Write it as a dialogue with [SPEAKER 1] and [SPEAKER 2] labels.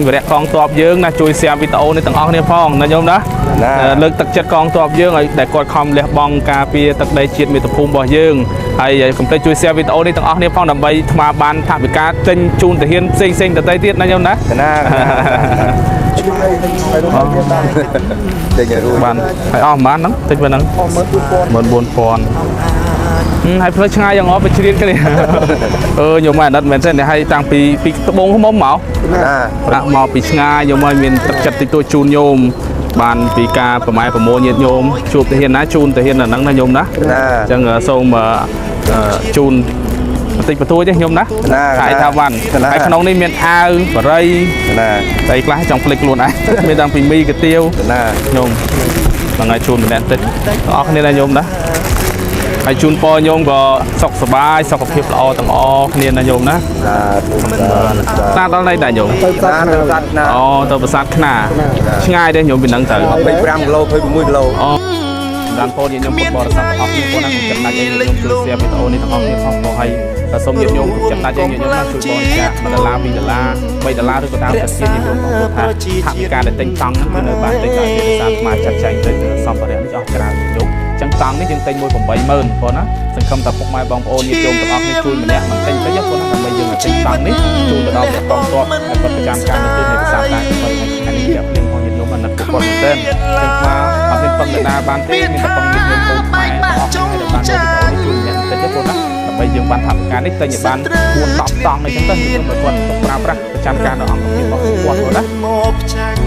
[SPEAKER 1] វរៈកងទ័ពយើងណាជួយ share វីដេអូនេះទាំងអស់គ្នាផងណាញោមណា
[SPEAKER 2] ណា
[SPEAKER 1] លើកទឹកចិត្តកងទ័ពយើងឲ្យដែលគាត់ខំលះបង់ការពារទឹកដីជាតិមាតុភូមិរបស់យើងហើយកុំភ្លេចជួយ share វីដេអូនេះទាំងអស់គ្នាផងដើម្បីថ្មបានថវិកាទិញជូនទាហានផ្សេងផ្សេងៗដទៃទៀតណាញោមណា
[SPEAKER 2] ណាទិញឲ្យរួច
[SPEAKER 1] បានហើយអស់ប្រហែលហ្នឹងទិញប៉ុណ្ណឹង14000ហើយផ្លូវឆ្ងាយយ៉ាងអស់ទៅជ្រៀតគ្នា អឺញោមអាណិតមែនទេនេះហើយតាំងពីពីត្បូងឃ្មុំមក
[SPEAKER 2] ណា
[SPEAKER 1] ប្រាក់មកពីឆ្ងាយញោមឲ្យមានទឹកចិត្តតិចតួចជូនញោមបានពីការប្រម៉ែប្រមូលញាតិញោមជួបទាហានណាជូនទាហានអាហ្នឹងណាញោមណា
[SPEAKER 2] ណា
[SPEAKER 1] អញ្ចឹងសូមអឺជូនបន្តិចបន្តួចទេញោមណា
[SPEAKER 2] ណា
[SPEAKER 1] ហើយថាវ៉ាន់
[SPEAKER 2] ណា
[SPEAKER 1] ហើយក្នុងនេះមានអាវបរិយ
[SPEAKER 2] ណា
[SPEAKER 1] ស្អីខ្លះចង់ភ្លេចខ្លួនឯង មានតាំងពីមីកាទៀវ
[SPEAKER 2] ណា
[SPEAKER 1] ញោមហ្នឹងហើយជូនម្នាក់តិចទាំងអស់គ្នាណាញោមណាហើយជូនពរញោមក៏សុខសប្បាយសុខភាពល្អទាំងអស់គ្នាណាញោមណា
[SPEAKER 2] ណា
[SPEAKER 1] តាដល់ណីដែរញោម
[SPEAKER 2] ណាទៅកាត់ណា
[SPEAKER 1] អូទៅប្រាសាទខ្នាឆ្ងាយទេញោមពីហ្នឹងទៅ
[SPEAKER 2] 25គីឡូ26គីឡូ
[SPEAKER 1] អូដានពោញាតិញោមពុទ្ធបរិស័ទទាំងអស់គ្នាបងណាកុំចំណាច់អីញាតិញោមជួយ share វីដេអូនេះទាំងអស់គ្នាផងព្រោះហើយសូមញាតិញោមកុំចំណាច់អីញាតិញោមណាជួយបរិច្ចាគ1ដុល្លារ2ដុល្លារ3ដុល្លារឬក៏តាមសទ្ធាញាតិញោមបងព្រោះថាថវិកាដែលទិញតង់ហ្នឹងគឺនៅបានទិញដល់ជាភាសាខ្មែរចាត់ចែងទៅសម្ភារៈនេះអស់ច្រើនញាតិញោមចឹងតង់នេះយើងទិញមួយ80000បងណាសង្ឃឹមថាពុកម៉ែបងប្អូនញាតិញោមទាំងអស់គ្នាជួយម្នាក់មិនទិញតិចបងណាដើម្បីយើងទិញតង់នេះជូនទៅដល់ព្រះកងទ័ពដែលគាត់ប្រចាំការនៅទីនៃភាសាតាគាត់ថ្ងៃនេះជាភ្លៀងផងញាតិញោមអាណិតពួកគាត់មែនទែនចឹងមកអត់មានពឹងនរណាបានទេមានតែពឹងញាតិញោមកូនខ្មែរទាំងអស់គ្នាដែលបានមើលវីដេអូនេះជួយម្នាក់បន្តិចទេបងណាដើម្បីយើងបានថវិកានេះទិញឲ្យបាន4 10តង់អីចឹងទៅយើងឲ្យគាត់ទុកប្រើប្រាស់ប្រចាំការនៅអង្គភាពរបស់គាត់បងណា
[SPEAKER 3] មកចាញ់